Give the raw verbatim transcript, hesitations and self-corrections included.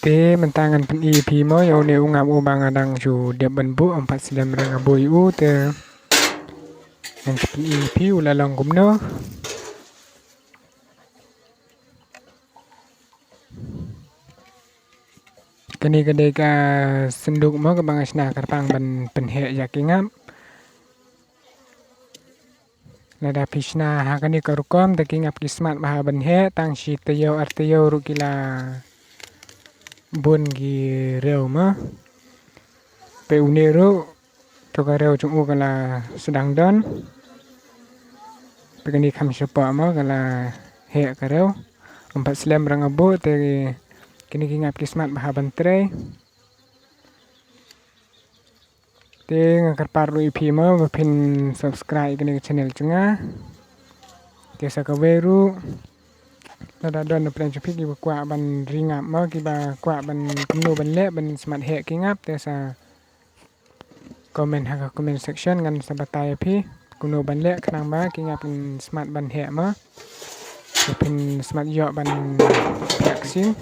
Te mynta ngan pyni ïa phi mo ïa une u ngap uba nga dang shu dep ban buh, ym pat slem re nga buh ïa u. Te ngan pyni ïa phi u la long kumno. Kane ka dei ka synduk mo kaba nga shna kyrpang ban pynheh ïa ki ngap. Lada phi shna ha kane ka rukom te ki ngap ki smat bha ban heh, tang shi taïew ar taïew ruh ki la bun ki riew mo. Peit une ruh, to ka riew jong u ka la sdang don. Peit kane kham shapoh mo ka la heh ka riew. Ym pat slem re nga buh, te kine ki ngap ki smat bha ban trei. Te nga kyrpad ruh ïa phi mo ba phin subscribe kane ka channel jong nga. Te sa kawei ruh, lada don na pdeng jong phi kiba kwah ban ri ngap mo, kiba kwah ban kumno ban leh ban smat heh ki ngap, te sa comment ha ka comment section, ngan sa batai ïa phi kumno ban leh khnang ba ki ngap kin smat ban heh mo. Te phin smat ïoh ban piak sing.